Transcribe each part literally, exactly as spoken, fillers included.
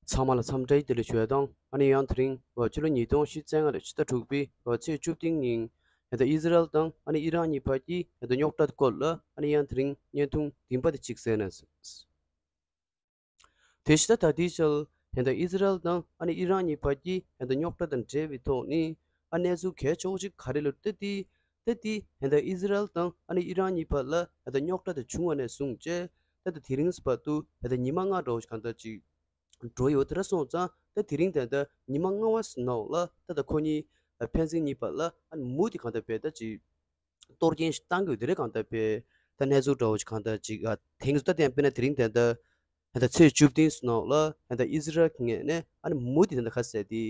ཚང་མ་ལ་འཚམས་འདྲི་བདེ་ལེགས་ཞུ་ཡ་དང་། ཨ་ནི་ཡང་དེ་རིང་ཕྱི་ལོ་ཉིས་སྟོང་ཉི་ཤུ་རྩ་ལྔ་ལོའི་ཕྱི་ཟླ་དྲུག་པའི་ཚེས་བཅུ་བདུན་ཉིན་ད་ཨི་ཟི་རལ་དང་ཨ་ནི་ཨི་རན་གཉིས་བར་གྱི་ད་རྙོག་དྲ་སྐོར་ལ་ཨ་ནི་ཡང་དེ་རིང་བརྙན་ཐུང་བདུན་པ་དེ་གཅིག་གསན་ན། དེ་ཕྱི་ད་ད་ལྟའི་ཆར་ད་ཨི་ཟི་རལ་དང་ཨ་ནི་ཨི་རན་གཉིས་བར་གྱི་ད་རྙོག་དྲ་དང་འབྲེལ་བའི་ཐོག་ནས་ཨ་གནས་ཚུལ་གལ་ཆེ་བོ་ཅིག་ག་རེ་ལབ་ད་དེ། ད་དེ་ད་ཨི་ཟི་རལ་དང་ཨ་ནི་ཨི་རན་གཉིས་བར་ལ་ད་རྙོག་དྲ་དེ་བྱུང་བ་ནས་བཟུང་བྱས་ད་ད་དེ་རིང་བར་དུ་ད་ཉི་མ་ལྔ་འདྲ་བོ་ཅིག་གང་ལྟར་ཅིག་འགྲོ་ཡོད། དེ་འདྲ་སོང་ཙང་ད་དེ་རིང་ད་ད་ཉི་མ་ལྔ་བ་ཟིན་ནོག་ལ་ད་ད་ཁོ་གཉིས་ཕན་ཚུན་གཉིས་བར་ལ་ཨ་ནི་མུ་མཐུད་གང་ལྟར་བས་ད་ཅིག་གཏོར་སྐྱོན་ཞིག་བཏང་གི་ཡོད། དེ་རེད། གང་ལྟར་བས་ད་གནས་ཚུལ་འདྲ་བོ་ཅིག་གང་ལྟར་ཅིག་ཨ་དེང་དུ་ད་དེ་ཡང་དཔེར་ན་དེ་རིང་ད་ད་ད་ད་ཚེས་བཅུ་བདུན་ཟིན་ནོག་ལ་ད་ད་ཨི་ཟི་རལ་གྱི་ངོས་ནས་ཨ་ནི་མུ་མཐུད་ད་ད་ག་ཟེར་དེ་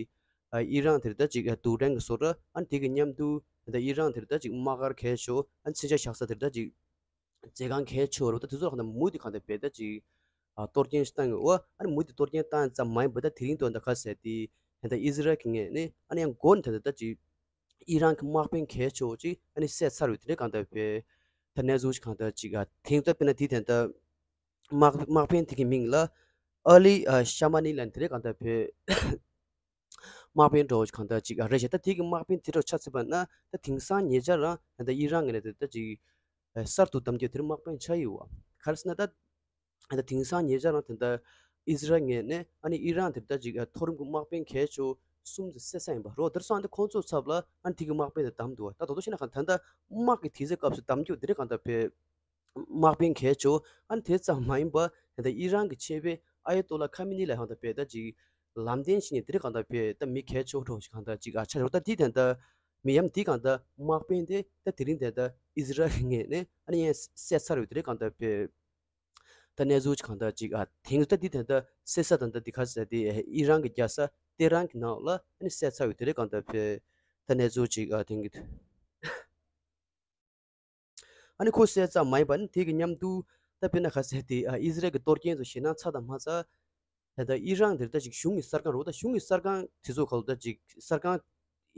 ཨ་ཨི་རན་དེ་རེད་ད་ཅིག་ཨ་རྡུལ་ཕྲན་གྱི་བཟོ་གྲྭ་ཨ་ནི་དེ་གི་མཉམ་དུ་ད་ད་ཨི་རན་དེ་རེད་ད་ཅིག་དམག་སྒར་གལ་ཆེ་བོ་ཨ་ནི་མཚོན་ཆ་བཞག་ས་དེ་རེད་ད་ཅིག་མཛོད་ཁང་གལ་ཆེ་བོ་རེད་པ། ད་དེ་ཚོ་ལ་གང་ལྟར་མུ་མཐུད་གང་ལྟར་བས་ད་ཅིག་ཨ་གཏོར་སྐྱོན་ཞིག་བཏང་ཡོད་པ། ཨ་ནི་མུ་མཐུད་གཏོར་སྐྱོན་བཏང་ཙམ་མ་ཡིན་པ་ད་དེ་རིང་དུ་ད་ག་ཟེར་དེ་ད་ཨི་ཟི་རལ་གྱི་ངོས་ནས་ཨ་ནི་ཡང་མགོ་ནས་ད་ད་ཅིག་ཨི་རན་གྱི་དམག་དཔོན་གལ་ཆེ་བོ་ཅིག་ཨ་ནི་བསད་ཚར་བའི་དེ་འདྲའི་གང་ལྟར་བས་ད་གནས་ཚུལ་ཞིག་གང་ལྟར་ཅིག་ཨ་དེང་དུ་དཔེར་ན་དེ་ད་ད་དམག་དམག་དཔོན་དེ་གི་མིང་ལ་ཨ་ལི་ཨ་ཤ་མ་ནི་ལབ་དེ་འདྲའི་གང་ལྟར་བས། དམག་དཔོན་འདྲ་བོ་ཞིག་གང་ལྟར་ཅིག་ཨ་རེད་ཤག་ད་དེ་གི་དམག་དཔོན་དེ་འདྲ་ཆགས་ཚར་བ་ན་ད་དེང་སང་ཉེ་ཆར་རང་ད་ཨི་རན་ངོས་ནས་ད་ད་ཅིག་ཨ་གསར་དུ་གདམ་རྒྱུ་དེར་དམག་དཔོན་ཆགས་ཡོད་པ། ག་རེ་ཟེར་ན་ད་ད་དེང་སང་ཉེ་ཆར་རང་ད་ད་ཨི་ཟི་རལ་ངོས་ནས་ཨ་ནི་ཨི་རན་དེར་ད་ཅིག་ཨ་མཐོ་རིམ་གྱི་དམག་དཔོན་གལ་ཆེ་བོ་གསུམ་ཙམ་བསད་ས་ཡིན་པ་རེད་པ། དེར་སོང་ཨ་ནི་ཁོང་ཚོའི་ཚབ་ལ་ཨ་ནི་དེ་གི་དམག་དཔོན་དེ་བདམས་འདུག་པ། ད་ད་དུང་བཤད་ན་གང་ད་ད་དམག་གི་དུས་ཚོད་སྐབས་སུ་གདམ་རྒྱུ་དེ་འདྲ་གང་ལྟར་བས། དམག་དཔོན་གལ་ཆེ་བོ་ཨ་ནི་དེ་ཙམ་མ་ཡིན་པ་ད་ལྟ་ཨི་རན་གྱི་ཆེད་དཔོན་ཨ་ཡ་ཏོ་ལ་ཁ་མི་ནི་ལ་གང་ལྟར་བས་ད་ཅིག་ལམ་སྟོན་བྱེད་མཁན་དེ་འདྲ་གང་ལྟར་བས་ད་མི་གལ་ཆེ་བོ་འདྲ་བོ་ཞིག་གང་ལྟར་ཅིག་ཨ་ཆགས་ཡོད་པ། ད་དེ་ད་ལྟ་མི་ཡམ་དེ་གང་ལྟར་དམག་དཔོན་དེ་ད་དེ་རིང་ད་ལྟ་ཨི་ཟི་རལ་གྱི་ངོས་ནས་ཨ་ནི་ཡང་བསད་ཚར་བའི་དེ་འདྲ་གང་ལྟར་བས། ད་གནས་ཚུལ་ཅིག་གང་ལྟར་ཅིག་ཨ་དེང་ད་འདི་ད་ལྟ་བསད་ས་དང་ད་འདི་ག་ཟེར་དེ་ཨི་རན་གྱི་རྒྱལ་ས་ཏེ་རན་གྱི་ནང་ལ་ཨ་ནི་བསད་ཚར་བའི་དེ་འདྲ་གང་ལྟར་བས། ད་གནས་ཚུལ་ཅིག་ཨ་དེང་གི་ཨ་ནི་ཁོ་བསད་ཙམ་མ་ཡིན་པ་ཨ་ནི་དེ་གི་མཉམ་དུ་ད་དཔེར་ན་ག་ཟེར་དེ་ཨ་ཨི་ཟི་རལ་གྱི་གཏོར་སྐྱོན་ཚོ་ཞེད་སྣང་ཚ་དང་མ་ཚ། ད་ལྟ་ཨི་རན་དེར་ད་ཅིག་གཞུང་གི་གསར་ཁང་རེད་པ། ད་གཞུང་གི་གསར་ཁང་དེ་ཚོ་ག་ལ་ད་ཅིག་གསར་ཁང་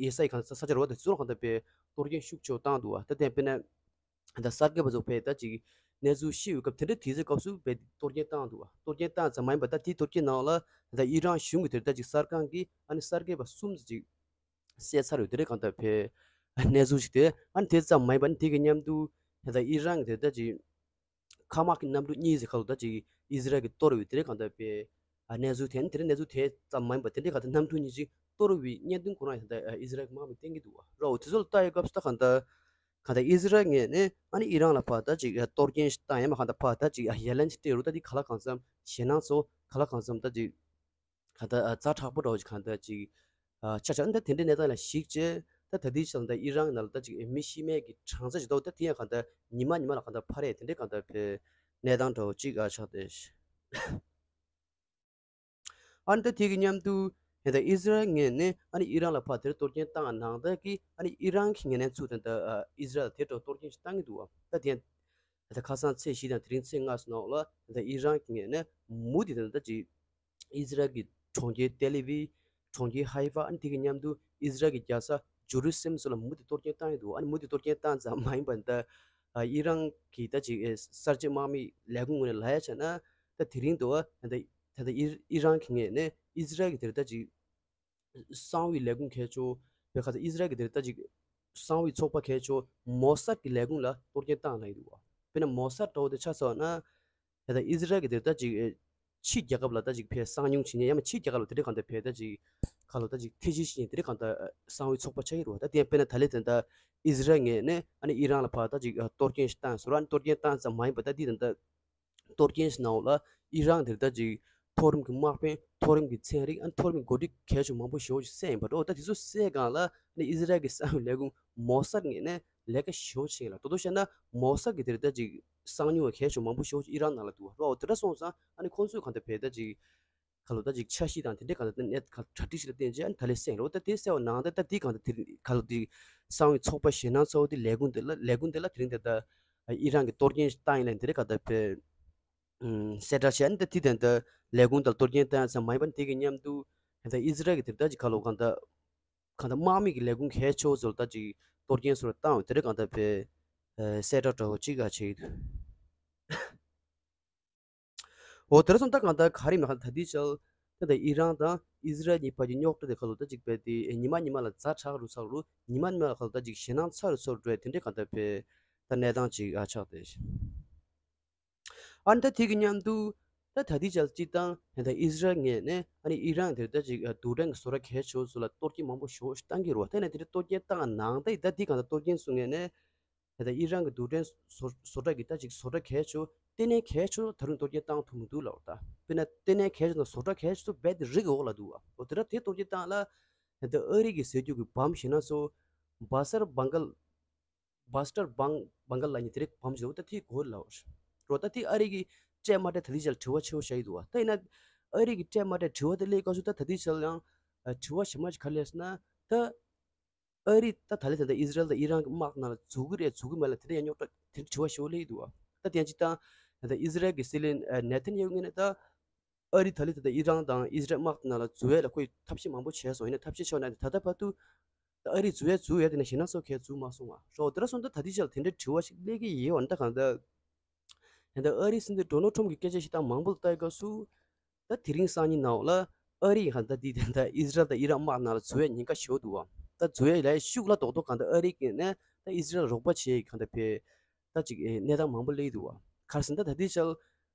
ཡེ་ས་ཡི་གང་ས་ས་ཆ་རེད་པ། ད་དེ་ཚོ་གང་ལྟར་བས་གཏོར་སྐྱོན་ཤུགས་ཆེ་བོ་བཏང་འདུག་པ། ད་དེ་དཔེར་ན་ད་གསར་འགོད་པ་ཚོ་བས་ད་ཅིག་གནས་ཚུལ་ཤེས་ཡོད་སྐབས་དེ་འདྲ་དུས་ཚོད་སྐབས་སུ་བས་གཏོར་སྐྱོན་བཏང་འདུག་པ། གཏོར་སྐྱོན་བཏང་ཙམ་མ་ཡིན་པ་ད་དེའི་གཏོར་སྐྱོན་ནང་ལ་ད་ལྟ་ཨི་རན་གཞུང་གི་དེར་ད་ཅིག་གསར་ཁང་གི་ཨ་ནི་གསར་འགོད་པ་གསུམ་ཙམ་ཅིག་བསད་ཚར་ཡོད་དེ་འདྲ་གང་ལྟར་བས་གནས་ཚུལ་ཞིག་དེ། ཨ་ནི་དེ་ཙམ་མ་ཡིན་པ་ཨ་ནི་དེ་གི་མཉམ་དུ་ད་ལྟ་ཨི་རན་གྱི་དེ་ད་ཅིག་མཁའ་དམག་གི་གནམ་གྲུ་གཉིས་ཟེར་ཁ་ལོ་ད་ཅིག་ཨི་ཟི་རལ་གྱིས་གཏོར་བའི་དེ་འདྲ་གང་ལྟར་བས་ཨ་གནས་ཚུལ་དེ་ནི་དེ་འདྲ་གནས་ཚུལ་དེ་ཙམ་མ་ཡིན་པ་དེ་འདྲ་གང་ལྟར་གནམ་གྲུ་གཉིས་ཅིག་གཏོར་བའི་བརྙན་ཐུང་ཁོ་རང་ཡང་ད་ལྟ་ཨི་ཟི་རལ་གྱི་དམག་མིས་བསྟན་གྱི་འདུག་པ། རོ་དེ་ཚོ་ལ་ལྟ་ཡོད་སྐབས་སུ་ད་གང་ལྟར་གང་ལྟར་ཨི་ཟི་རལ་ངོས་ནས་ཨ་ནི་ཨི་རན་ལ་ཕར་ད་ཅིག་གཏོར་སྐྱོན་ཞིག་བཏང་ཡང་མ་གང་ལྟར་ཕར་ད་ཅིག་ཡ་ལན་ཅིག་སྤྲད་རུ་ད་དེ་ག་ལ་གང་འཚམ་ཞེད་སྣང་ཚ་བོ་ག་ལ་གང་འཚམ་ད་ཅིག་གང་ལྟར་ཨ་ཛ་དྲག་པོ་འདྲ་བོ་ཅིག་གང་ལྟར་ཅིག་ཨ་ཆ་ཆ་ཨ་ནི་ད་དེ་འདྲའི་གནས་སྟངས་ལ་གཞིགས་བྱས་ད་ད་ལྟའི་ཆ་ལ་ད་ཨི་རན་ནང་ལ་ད་ཅིག་མི་ཤི་རྨས་ཀྱི་གྲངས་ཚད་ཅིག་འདུག་ད་དེ་ཡང་གང་ལྟར་ཉི་མ་ཉི་མ་ལ་གང་ལྟར་འཕར་ཡས་དེ་འདྲའི་གང་ལྟར་བའི་གནས་སྟངས་འདྲ་བོ་ཅིག་ཨ་ཆགས་ཏེ། ཨ་ནི་ད་དེ་གི་མཉམ་དུ་ད་ལྟ་ཨི་ཟི་རལ་ངོས་ནས་ཨ་ནི་ཨི་རན་ལ་ཕར་དེར་གཏོར་སྐྱོན་བཏང་ནང་ད་གི་ཨ་ནི་ཨི་རན་གྱི་ངོས་ནས་ཚུར་ད་ལྟ་ཨ་ཨི་ཟི་རལ་ལ་དེ་འདྲ་གཏོར་སྐྱོན་ཞིག་བཏང་གི་འདུག་ད་དེ་ད་ལྟ་ཁ་སང་ཚེས་བཞི་དང་དེ་རིང་ཚེས་ལྔ་ཟེར་ནོག་ལ་ད་ལྟ་ཨི་རན་གྱི་ངོས་ནས་མུ་མཐུད་ད་ལྟ་ཅིག་ཨི་ཟི་རལ་གྱི་གྲོང་ཁྱེར་ཏེལ་ཨ་བིབ། གྲོང་ཁྱེར་ཧའི་ཕ། ཨ་ནི་དེ་གི་མཉམ་དུ་ཨི་ཟི་རལ་གྱི་རྒྱལ་ས་ཇུ་རུ་སི་ལེམ་སོགས་ལ་མུ་མཐུད་གཏོར་སྐྱོན་བཏང་ཡོད་འདུག་ཨ་ནི་མུ་མཐུད་གཏོར་སྐྱོན་བཏང་ཙམ་མ་ཡིན་པར་ད་ཨི་རན་གྱི་ད་ཅིག་གསར་བརྗེ་དམག་མི་ལས་ཁུངས་ངོས་ནས་ལབ་ཡ་བྱས་ན་ད་དེ་རིང་དུ་ད་ད་ད་ཨི་ཨི་རན་གྱི་ངོས་ནས་ཨི་ཟི་རལ་གྱི་དེར་ད་ཅིག་གསང་བའི་ལས་ཁུངས་གལ་ཆེ་བའི་ཁ་ཚ་ཨི་ཟི་རལ་གྱི་དེར་ད་ཅིག་གསང་བའི་ཚོགས་པ་གལ་ཆེ་བ་མོ་སཱད་ཀྱི་ལས་ཁུངས་ལ་གཏོར་སྐྱོན་བཏང་གནང་གི་འདུག་བ། དཔེར་ན་མོ་སཱད་འདྲ་བོ་དེ་ཆ་བཞག་ན། ད་ལྟ་ཨི་ཟི་རལ་གྱི་དེར་ད་ཅིག་ཕྱིའི་རྒྱལ་ཁབ་ལ་ད་ཅིག་ཕར་གསང་མྱུལ་བྱེད་མཁན་ཡང་མིན་ཕྱིའི་རྒྱལ་ཁབ་ལ་དེ་འདྲའི་གང་ལྟར་བས་ད་ཅིག་ཁ་ལོ་ད་ཅིག་ཐེ་ཇུས་བྱེད་མཁན་དེ་འདྲའི་གང་ལྟར་གསང་བའི་ཚོགས་པ་ཆགས་ཀྱི་རེད་བ། ད་དེ་ཡང་དཔེར་ན་ད་ལན་དེ་ད་ཨི་ཟི་རལ་ངོས་ནས་ཨ་ནི་ཨི་རན་ལ་ཕར་ད་ཅིག་གཏོར་སྐྱོན་ཞིག་བཏང་ཟེར་བ། ཨ་ནི་གཏོར་སྐྱོན་བཏང་ཙམ་མ་ཡིན་པ་ད་འདི་ད་ལྟ་གཏོར་སྐྱོན་ཞིག་གནང་འོག་ལ་ཨི་རན་དེར་ད་ཅིག་མཐོ་རིམ་གྱི་དམག་དཔོན། མཐོ་རིམ་གྱི་ཚན་རིག་ཨ་ནི་མཐོ་རིམ་གྱི་འགོ་ཁྲིད་གལ་ཆེ་མང་པོ་ཞེ་པོ་ཞིག་བསད་ཡིན་པ་འདྲ། ད་དེ་ཚོ་བསད་སྒང་ལ་ཨ་ནི་ཨི་ཟི་རལ་གྱི་གསང་བའི་ལས་ཁུངས་མོ་སཱད་ངོས་ནས་ལས་ཀ་ཞེ་པོ་བྱེད་ཡིན་ལ། དོ་དོ་བཤད་ན་མོ་སཱད་ཀྱི་དེར་ད་ཅིག་གསང་མྱུལ་བ་གལ་ཆེ་མང་པོ་ཞེ་པོ་ཞིག་ཨི་རན་ནང་ལ་འདུག་བ། རོ་དེ་འདྲ་སོང་ཙང་ཨ་ནི་ཁོང་ཚོས་གང་ལྟར་བས་ད་ཅིག་ཁ་ལོ་ད་ཅིག་འཆར་གཞི་དང་དེ་འདྲའི་གང་ལྟར་གནད་ག་གྲ་སྒྲིག་ཞིག་ལ་བརྟེན་བྱས་ཨ་ནི་ད་ལན་བསད་རོ། ད་དེ་བསད་པ་ནང་ད་ད་དེ་གང་ལྟར་དེ་ཁ་ལོ་དེ་གསང་བའི་ཚོགས་པ་ཞེད་སྣང་ཚ་བོ་དེ་ལས་ཁུངས་དེ་ལ་ལས་ཁུངས་དེ་ལ་དེ་རིང་དེ་ད་ཨི་རན་གྱི་གཏོར་སྐྱོན་ཞིག་བཏང་ཡིན་ལ་དེ་འདྲའི་གང་ལྟར་བས་གསལ་བསྒྲགས་བྱས། ཨ་ནི་ད་དེ་དེ་ད་ལས་ཁུངས་དང་གཏོར་སྐྱོན་བཏང་ཙམ་མ་ཡིན་པ་ཨ་ནི་དེ་གི་མཉམ་དུ་ད་ཨི་ཟི་རལ་གྱི་དེ་ད་ཅིག་ཁ་ལོ་གང་ལྟར་གང་ལྟར་དམག་མི་གི་ལས་ཁུངས་གལ་ཆེ་བོ་ཚོ་ལ་ད་ཅིག་གཏོར་སྐྱོན་སོགས་བཏང་བའི་དེ་འདྲའི་གང་ལྟར་བས་གསལ་བསྒྲགས་འདྲ་བོ་ཅིག་ག་བྱས་ཡོད། འོ་དེ་འདྲ་སོང་ད་གང་ལྟར་ག་རེ་མེད་ཁ་ད་ལྟའི་ཆར་ ད་ད་ཨི་རན་དང་ཨི་ཟི་རལ་གཉིས་བར་གྱི་རྙོག་དྲ་དེ་ཁ་ལོ་ད་ཅིག་བས་དེ་ཉི་མ་ཉི་མ་ལ་ཛ་དྲག་རུ་ཚག་རུ་ཉི་མ་ཉི་མ་ལ་ཁ་ལོ་ད་ཅིག་ཞེད་སྣང་ཚ་རུ་ཚ་རུ་འགྲོ་ཡ་དེ་འདྲའི་གང་ལྟར་བས་ད་གནས་སྟངས་ཅིག་ཨ་ཆགས་ཏེ། ཨ་ནི་ད་དེ་གི་མཉམ་དུ་ད་ད་ལྟའི་ཆར་སྤྱིར་བཏང་ད་ཨི་ཟི་རལ་ངོས་ནས་ཨ་ནི་ཨི་རན་དེར་ད་ཅིག་རྡུལ་ཕྲན་གྱི་བཟོ་གྲྭ་གལ་ཆེ་བོ་ཚོ་ལ་གཏོར་སྐྱོན་མང་པོ་ཞེ་པོ་ཞིག་བཏང་གི་རེད་བ། ད་ནས་དེ་འདྲ་གཏོར་སྐྱོན་བཏང་ནང་ད་ད་དེ་གང་ལྟར་གཏོར་སྐྱོན་ཚོ་ངོས་ནས་ད་ལྟ་ཨི་རན་གྱི་རྡུལ་ཕྲན་བཟོ་བཟོ་གྲྭ་གི་ད་ཅིག་བཟོ་གྲྭ་གལ་ཆེ་བོ་ལྟེ་གནས་གལ་ཆེ་བོ་ད་རུང་གཏོར་སྐྱོན་བཏང་ཐུབ་མི་འདུག་ལབ་པ། ད་དཔེར་ན་ལྟེ་གནས་གལ་ཆེ་བོ་དང་བཟོ་གྲྭ་གལ་ཆེ་བོ་རྦད་དེ་རི་གི་འོག་ལ་འདུག་བ། འོ་དེ་འདྲ་དེ་གཏོར་སྐྱོན་བཏང་ལ་ད་ལྟ་ཨ་རི་གི་ཟེར་རྒྱུ་གི་བམ་ཞེ་ན་ཚོ་བ་སར་བང་གལ་བ་སི་ཊར་བང་བང་གལ་ལབ་མཁན་དེ་རིགས་བམ་ཞིག་འདུག་ད་དེའི་སྐོར་ལ་རོ། ད་དེ་ཨ་རི་གིས་སྤྲད་མ་སྤྲད་ད་ལྟའི་ཆར་དྲི་བ་ཆེ་བོ་བཞག་གི་འདུག་བ། ད་ཡིན་ན་ཨ་རི་གིས་སྤྲད་མ་སྤྲད་དྲི་བ་དེ་སླེབས་སྐབས་སུ་ད་ད་ལྟའི་ཆར་ཡང་ཨ་དྲི་བ་ཞེ་མ་ཅིག་ག་རེ་སླེབས་ཟེར་ན་ད་ཨ་རི་ད་ད་ལྟ་ད་ལྟ་ཨི་ཟི་རལ་དང་ཨི་རན་གྱི་དམག་ནང་ལ་འཛུལ་གི་རེད་འཛུལ་གི་མེད་ལ་དེ་འདྲ་ཡང་རྙོག་དྲ་དེ་འདྲ་དྲི་བ་ཞེ་པོ་སླེབས་ཀྱི་འདུག་བ། ད་དེ་ཡང་སྤྱིར་བཏང་ད་ལྟ་ཨི་ཟི་རལ་གྱི་སྲིད་བློན་ཨ་ནེ་ཐན་ཡ་ཧུ་ངོས་ནས་ད་ཨ་རི་ད་ལྟ་ད་ལྟ་ཨི་རན་དང་ཨི་ཟི་རལ་དམག་ནང་ལ་འཛུལ་ཡས་ལ་ཁོས་ཐབས་ཤེས་མང་པོ་བྱས་སོང་། ཡིན་ན་ཐབས་ཤེས་ཆོག་ན་ད་ལྟ་བར་དུ་ད་ཨ་རི་འཛུལ་ཡས་འཛུལ་ཡས་དེ་ནས་ཞེད་སྣང་ཚ་བོ་གས་འཛུལ་མ་སོང་བ་རོ། དེ་འདྲ་སོང་ད་ད་ལྟའི་ཆར་དེ་འདྲའི་དྲི་བ་ཞིག་སླེབས་ཀྱི་ཡོད་བ། ད་གང་ལྟར་ད་ལྟ་ཨ་རིའི་སྲིད་འཛིན་ཌོ་ནལ་ཊམ་གྱི་སྐད་ཆ་བཤད་སྟངས་མང་པོ་ལ་ལྟ་ཡི་སྐབས་སུ་ད་དེ་རིང་སང་ཉིན་ནང་ལ་ཨ་རི་ཡིན་གང་ད་འདི་ད་ལྟ་ཨི་ཟི་རལ་དང་ཨི་རན་དམག་ནང་ལ་འཛུལ་ཡས་ཉེན་ཁ་ཞེ་པོ་འདུག་བ། ད་འཛུལ་ཡས་ལས་ཤུགས་ལ་རྡོག་རྡོག་གང་ད་ཨ་རི་གིས་ནས་ད་ཨི་ཟི་རལ་རོགས་པ་བྱེད་ཡས་གང་ད་བས་ད་ཅིག་གནས་སྟངས་མང་པོ་སླེབས་འདུག་བ། ག་རེ་ཟེར་ན་ད་ད་ལྟའི་ཆར་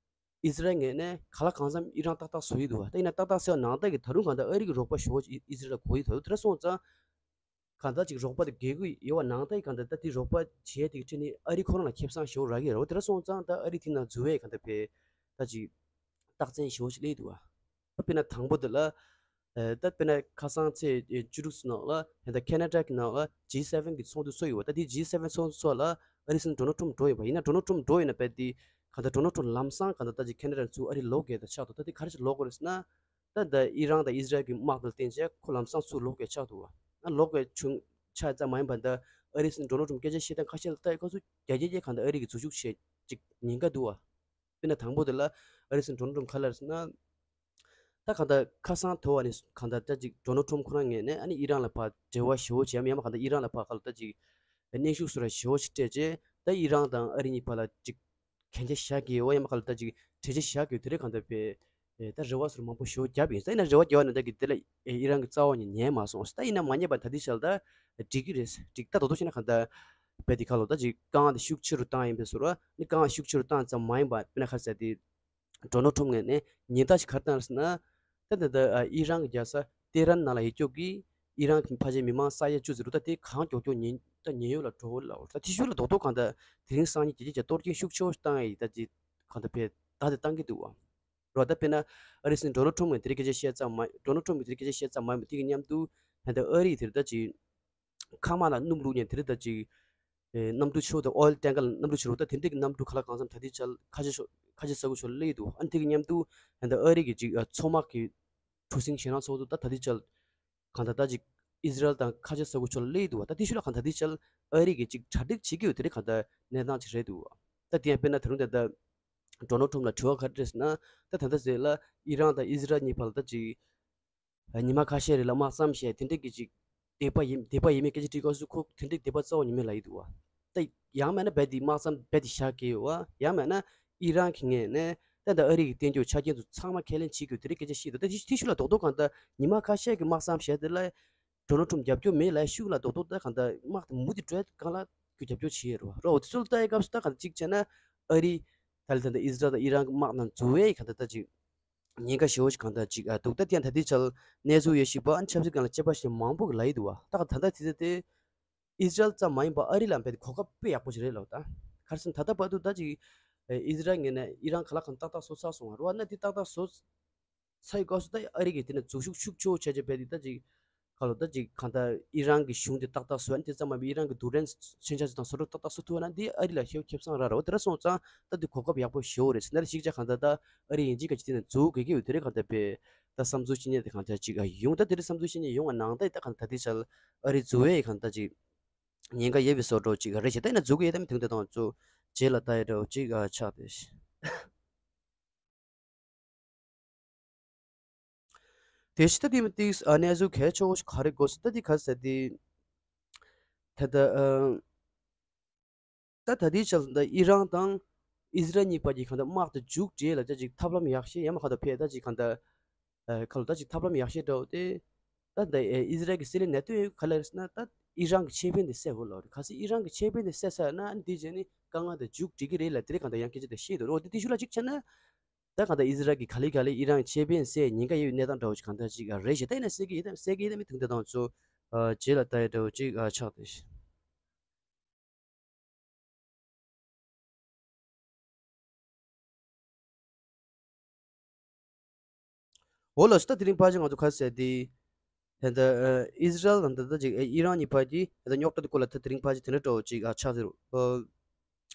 ཨི་ཟི་རལ་ངོས་ནས་ག་ལ་གང་འཚམ་ཨི་རན་ཏག་ཏག་བཟོ་ཡི་འདུག་བ། ད་ཡིན་ན་ཏག་ཏག་ཟེར་བ་ནང་ལྟར་གྱི་ད་རུང་གང་ལྟར་ཨ་རི་གི་རོགས་པ་ཞེ་པོ་ཅིག་ཨི་ཟི་རལ་ལ་དགོས་ཡི་འདུག་དེ་འདྲ་སོང་ཙང་གང་ལྟར་ཅིག་རོགས་པ་དེ་རྒྱག་གི་ཡོད་བ་ནང་ལྟར་གྱི་གང་ལྟར་ད་དེ་རོགས་པ་བྱས་དེ་གི་ཁྲིད་ནི་ཨ་རི་ཁོ་རང་ལ་ཁེ་བཟང་ཞེ་པོ་རག་གི་རེད་བ། དེ་འདྲ་སོང་ཙང་ད་ཨ་རི་དེ་ནང་འཛུལ་བའི་གང་ལྟར་བས་ད་ཅིག་རྟགས་མཚན་ཞེ་པོ་ཅིག་སླེབས་འདུག་བ། ད་དཔེར་ན་དང་པོ་དེ་ལ་ཨ་ད་དཔེར་ན་ཁ་སང་ཚེས་བཅུ་དྲུག་ཚེས་ནང་ལ་ད་ལྟ་ཁེ་ན་ཌ་གི་ནང་ལ་ཇི་སེ་ཝེན་གི་ཚོགས་འདུ་ཚོགས་ཡོད་བ། ད་དེ་ཇི་སེ་ཝེན་ཚོགས་འདུ་ཚོགས་ལ་ཨ་རིའི་སྲིད་འཛིན་ཌོ་ནལ་ཊམ་འགྲོ་ཡོད་པ་ཡིན་ན་ཌོ་ནལ་ཊམ་འགྲོ་ཡོད་ན་བས་དེ་གང་ལྟར་ཌོ་ནལ་ཊམ་ལམ་སང་གང་ལྟར་ད་ཅིག་ཁེ་ན་ཌ་ཚུར་ཨ་རི་ལོག་དགོས་ད་ཆགས་འདུག་ད་དེ་ག་རེ་ཞིག་ལོག་དགོས་རེད་ཟེར་ན། ད་ད་ཨི་རན་དང་ཨི་ཟི་རལ་གྱི་དམག་དང་བསྟན་བྱས་ཁོ་ལམ་སང་ཚུར་ལོག་དགོས་ཆགས་འདུག་བ། ཨ་ལོག་དགོས་བྱུང་ཆགས་ཙམ་མ་ཡིན་པ་ད་ཨ་རིའི་སྲིད་འཛིན་ཌོ་ནལ་ཊམ་སྐད་ཆ་བཤད་སྟངས་ཁ་ཤས་ལ་ལྟ་ཡི་སྐབས་སུ་རྒྱ་སྐད་ཀྱི་གང་ལྟར་ཨ་རི་གི་འཛུལ་ཞུགས་བྱེད་ཅིག་ཉེན་ཁ་འདུག་བ། དཔེར་ན་དང་པོ་དེ་ལ་ཨ་རིའི་སྲིད་འཛིན་ཌོ་ནལ་ཊམ་ག་རེ་ལབ་ཟེར་ན། ད་གང་ལྟར་ཁ་སང་དོ་བ་ནི་གང་ལྟར་ད་ཅིག་ཌོ་ནལ་ཊམ་ཁོ་རང་ངོས་ནས་ཨ་ནི་ཨི་རན་ལ་ཕར་འབྲེལ་བ་ཞེ་པོ་བྱས་ཡང་མ་གང་ལྟར་ཨི་རན་ལ་ཕར་ག་ལ་ད་ཅིག་གནོན་ཤུགས་སུ་ར་ཞེ་པོ་ཞིག་སྤྲད་རྗེས་ད་ཨི་རན་དང་ཨ་རི་གཉིས་བར་ལ་ཅིག་གན་རྒྱ་བཞག་གི་ཡོད་ཡང་མ་ག་ལ་ད་ཅིག་གྲོས་ཆོད་བཞག་གི་ཡོད་དེ་རེད། གང་ལྟར་བས་ད་རེ་བ་སོར་མང་པོ་ཞེ་པོ་བརྒྱབ་ཡིན་ས་ཡིན་ན་རེ་བ་བརྒྱབ་ནས་ད་གི་དེ་ལ་ཨི་རན་གྱི་རྩ་བ་ནས་ཉན་མ་སོང་ས། ད་ཡིན་ན་མ་ཉན་པ་ད་ལྟའི་ཆར་ད་འགྲིག་གི་རེད་འགྲིག་ད་དོ་དོ་བྱས་ན་གང་ལྟར་བས་དེ་ཁ་ལོ་ད་ཅིག་རྐང་དེ་ཤུགས་ཆེ་རུ་བཏང་ཡིན་པའི་སོར་བ་ནི་རྐང་ཤུགས་ཆེ་རུ་བཏང་ཙམ་མ་ཡིན་པ་དཔེར་ན་ཁ་ཟེར་དེ། ཌོ་ནལ་ཊམ་ངོས་ནས་ཉེན་བརྡ་ཞིག་ག་རེ་བཏང་རེད་ཟེར་ན། ད་ད་ད་ཨི་རན་གྱི་རྒྱལ་ས་ཏེ་རན་ནང་ལ་ཡོད་སྐྱོབ་ཀྱིས་ཨི་རན་གྱི་ཕལ་ཆེར་མི་མང་ས་ཡ་བཅུ་ཟེར་འདུག་ད་དེ་གང་མགྱོགས་མགྱོགས་ཉེན་ད་ཉེན་གཡོལ་ལ་འགྲོ་ལ་འོ་ད་དེ་ཤུགས་ལ་རྡོག་རྡོག་གང་ད་དེ་རིང་སང་ཉིན་རྒྱལ་སྤྱིའི་གཏོར་སྐྱོན་ཤུགས་ཆེ་བོ་ཞིག་བཏང་ཡ་ཡིན་ད་ཅི་གང་ད་བས་ད་དེ་བཏང་གི་འདུག་བ། རོ་ད་དཔེར་ན་ཨ་རིའི་སྲིད་འཛིན་ཌོ་ནལ་ཊམ་ངོས་དེ་རིང་སྐད་ཆ་བཤད་ཙམ་མ་ཌོ་ནལ་ཊམ་གྱིས་དེ་རིང་སྐད་ཆ་བཤད་ཙམ་མ་ཡིན་པ་དེ་གི་མཉམ་དུ་ད་ད་ཨ་རིས་དེར་ད་ཅི། མཁའ་དམག་ལ་སྣུམ་བླུགས་ནས་དེ་འདྲ་ད་ཅིག་ཨེ་གནམ་གྲུ་ཆེ་བོ་དང་ཨོ་ཡིལ་ཊེང་ཀར་ལ་གནམ་གྲུ་ཆེ་བོ་ད་དེ་འདྲ་གི་གནམ་གྲུ་ག་ལ་གང་འཚམ་ད་ལྟའི་ཆར་ཁ་ཆེ་ཤོ་ཁ་ཆེ་ས་ཁུལ་ཕྱོགས་ལ་སླེབས་འདུག་ཨ་ནི་དེ་གི་མཉམ་དུ་ད་ལྟ་ཨ་རི་གི་ཅིག་ཨ་མཚོ་དམག་གི་གྲུ་གཟིངས་ཞེད་སྣང་ཚོགས་འདུ་ད་ད་ལྟའི་ཆར་གང་ད་ད་ཅིག་ཨི་ཟི་རལ་དང་ཁ་ཆེ་ས་ཁུལ་ཕྱོགས་ལ་སླེབས་འདུག་ད་དེ་ཤུལ་ལ་གང་ད་ལྟའི་ཆར་ཨ་རི་གི་ཅིག་གྲ་སྒྲིག་བྱེད་ཀྱི་ཡོད་དེ་རེད་གང་ད་གནས་སྟངས་ཅིག་རེད་འདུག་ད་དེ་ཡང་དཔེར་ན་ད་རུང་ད་ལྟ་ཌོ་ནལ་ཊམ་ལ་དྲི་བ་ག་རེ་རེད་ཟེར་ན་ད་ད་ལྟ་ཟེར་ལ་ཨི་རན་དང་ཨི་ཟི་རལ་གཉིས་བར་ལ་ད་ཅིག་ཉི་མ་ཁ་ཤས་རིང་ལ་དམག་མཚམས་བཞག་དེ་འདྲ་གི་ཅིག་དེད་པ་ཡིན་དེད་པ་ཡིན་མིན་སྐད་ཆ་དྲིས་སྐབས་སུ་ཁོ་དེ་འདྲ་དེད་པ་རྩ་བ་ཉིད་མེད་ལབ་ཡི་འདུག་བ། ད་ཡང་མེད་ན་རྦད་དེ་དམག་མཚམས་རྦད་དེ་བཞག་གི་ཡོད་བ། ཡང་མེད་ན་ཨི་རན་གྱི་ངོས་ནས་ད་ལྟ་ཨ་རི་གི་བསྟན་བཅོས་ཆ་རྐྱེན་དུ་ཚང་མ་ཁས་ལེན་བྱེད་དགོས་དེ་འདྲ་སྐད་ཆ་བཤད་འདུག་ད་དེ་དེ་ཤུལ་ལ་རྡོག་རྡོག་གང་ལྟར་ཉི་མ་ཁ་ཤས་ཀྱི་དམག་མཚམས་བཞག་དེ་ལ་ཌོ་ནལ་ཊམ་རྒྱབ་སྐྱོར་མེད་ལབ་ཤུགས་ལ་རྡོག་རྡོག་ད་གང་ལྟར་དམག་དེ་མུ་མཐུད་འགྲོ་ཡ་གང་ལ་རྒྱབ་སྐྱོར་བྱེད་ཡོད་རེད་བ། རོ་དེ་ཚོ་ལ་ལྟ་ཡི་སྐབས་སུ་ད་གང་ལྟར་གཅིག་བྱས་ན་ཨ་རི་ད་ལྟ་ད་ལྟ་ཨི་ཟི་རལ་དང་ཨི་རན་གྱི་དམག་ནང་འཛུལ་བའི་གང་ལྟར་ད་ཅིག་ཉེན་ཁ་ཞེ་པོ་ཞིག་གང་ལྟར་ཅིག་ཨ་འདུག་ད་དེ་ཡང་ད་ལྟའི་ཆར་གནས་ཚུལ་ཡོད་ཤིག་པ་ཨ་ནི་ཆབ་སྲིད་སྒང་ལ་དཔྱད་པ་ཞིག་མང་པོ་གི་ལབ་ཡི་འདུག་བ། ད་ག་ད་ལྟ་དེ་ཚོ་དེ་ཨི་ཟི་རལ་ཙམ་མ་ཡིན་པ་ཨ་རི་ལ་བས་གོ་སྐབས་དཔེ་ཡག་པོ་ཞིག་རེད་ལབ་ད། ག་རེ་ཟེར་ན་ད་ལྟ་བར་དུ་ད་ཅིག་ཨི་ཟི་རལ་ངོས་ནས་ཨི་རན་ག་ལ་གང་ཏག་ཏག་བཟོ་ཚར་སོང་བ་རེད་བ། ན་དེ་ཏག་ཏག་བཟོ་ཚར་ཡི་སྐབས་སུ་ད་ཨ་རི་གིས་དེ་ནས་འཛུལ་ཞུགས་ཤུགས་ཆེ་བོ་བྱས་བྱས་བས་དེ་ད་ཅིག་ག་ལོ་ད་ཅིག་གང་ལྟར་ཨི་རན་གྱི་གཞུང་དེ་ཏག་ཏག་བཟོ་ཨ་ནི་དེ་ཙམ་མ་ཡིན་པའི་ཨི་རན་གྱི་རྡུལ་ཕྲན་མཚོན་ཆ་ཚོ་དང་བཟོ་གྲྭ་ཏག་ཏག་བཟོ་ཐུབ་པ་ན་འདི་ཨ་རི་ལ་ཞེ་པོ་ཁེ་བཟང་རག་རེད་བ། དེ་འདྲ་སོང་ཙང་ད་འདི་གོ་སྐབས་ཡག་པོ་ཞེ་པོ་རེད་ཟེར་ན་རེ་ཞིག་ཅག་གང་ལྟར་ད་ཨ་རི་ཡིན་གཅིག་ག་ཅིག་དེ་ནས་འཛུལ་དགོས་ཀྱི་ཡོད་དེ་རེད། གང་ལྟར་བས་ད་བསམ་ཚུལ་བཤད་མཁན་དེ་གང་ལྟར་ཅིག་ཡོང་ད་དེ་འདྲ་བསམ་ཚུལ་བཤད་མཁན་ཡོང་བ་ནང་ད་ད་གང་ལྟར་དེ་ཆར་ཨ་རི་འཛུལ་བའི་གང་ལྟར་ཅིག་ཉེན་ཁ་ཡོད་པའི་བཟོ་འདྲ་ཅིག་རེད་ཤག་ད་ཡིན་ན་འཛུལ་གི་ཡོད་དམ་མི་འདུག་ད་དང་ཚོ་རྗེས་ལ་ལྟ་ཡ་འདྲ་ཅིག་ཆགས་ཏེ། དེ་ཕྱི་ད་དེ་མི་ཏིག་ཨ་གནས་ཚུལ་གལ་ཆེ་བོ་ཞིག་ག་རེ་དགོས་སུ་ད་དེ་ག་ཟེར་དེ། ད་ད་ཨ་ད་ད་དེའི་ཆ་ལ་ད་ཨི་རན་དང་ཨི་ཟི་རལ་གཉིས་བར་གྱི་གང་ལྟར་དམག་དེ་མཇུག་སྒྲིལ་ལ་ད་ཅིག་ཐབས་ལམ་ཡག་ཤོས་ཡང་མ་གང་ལྟར་ཕེ་ད་ཅིག་གང་ལྟར་ ཨ་ཁ་ལོ་ད་ཅིག་ཐབས་ལམ་ཡག་ཤོས་འདྲ་བོ་དེ། ད་ད་ཨི་ཟི་རལ་གྱི་སྲིད་བློན་ནེ་ཏན་ཡ་ཧུ་ག་ལ་རེད་ཟེར་ན། ད་ཨི་རན་གྱི་ཁེ་ཕན་དེ་སེལ་དགོས་ལབ་རེད། གལ་སྲིད་ཨི་རན་གྱི་ཁེ་ཕན་དེ་སེལ་ཚར་ན་ཨ་ནི་དེ་རྗེས་ནི་དཀའ་ངལ་དེ་མཇུག་སྒྲིལ་གྱི་རེད་ལབ་དེ་རིང་གང་ལྟར་ཡང་སྐད་ཆ་དེ་བཤད་འདུག་རོ། དེ་དེ་ཤུགས་ལ་གཅིག་བྱས་ན། ད་གང་ལྟར་ཨི་ཟི་རལ་གྱིས་ག་ལེ་ག་ལེ་ཨི་རན་ཁེ་ཕན་སེལ་ཉེན་ཁ་ཡོད་གནས་སྟངས་འདྲ་བོ་ཅིག་གང་ལྟར་ཅིག་རེད་ཞེ་ད་ཡིན་ན་སེལ་གྱི་ཡིན་དམ་སེལ་གྱི་ཡིན་དམ་མི་ཐུག་འདི་དང་ཚོ། རྗེས་ལ་ལྟ་ཡ་འདྲ་བོ་ཅིག་ཆགས་བསྡད་ཤག་འོ་ལགས་སོ། ད་དེ་རིང་ཕལ་ཆེར་ང་ཚོ་ག་རེ་ཟེར་དེ། ད་ལྟ་ཨི་ཟི་རལ་དང་ད་ལྟ་ཅིག་ཨི་རན་གཉིས་བར་གྱི་ད་ལྟ་རྙོག་དྲ་དེ་སྐོར་ལ་ད་དེ་རིང་ཕལ་ཆེར་དེ་འདྲ་འདྲ་བོ་ཅིག་ཆགས་ཟེར་རོ།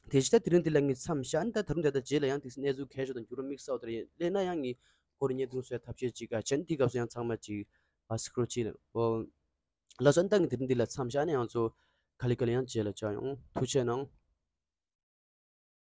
དེ་བཞིན་ད་དེ་རིང་འདི་ལ་ངས་མཚམས་བཞག་ནས། ད་ད་རུང་ད་ལྟ་རྗེས་ལ་ཡང་དེ་གནས་ཚུལ་གང་ཞིག་དང་འགྱུར་བ་དམིགས་བསལ་དེ་རེད་སླེབས་ན་ཡང་ངས་ཁོ་རང་བརྙན་ཐུང་བཟོ་ཡ་ཐབས་ཤེས་ཅིག་བྱས་ནས་དེའི་སྐབས་སུ་ཡང་ཚང་མ་ཅིག་གཟིགས་རོགས་བྱེད་ལ། ལགས་སོ། ད་ངས་དེ་རིང་འདི་ལ་མཚམས་བཞག་ནས། ང་ཚོ་ག་ལེ་ག་ལེ་ཡང་རྗེས་ལ་མཇལ་ཡོང་། ཐུགས་རྗེ་གནང་།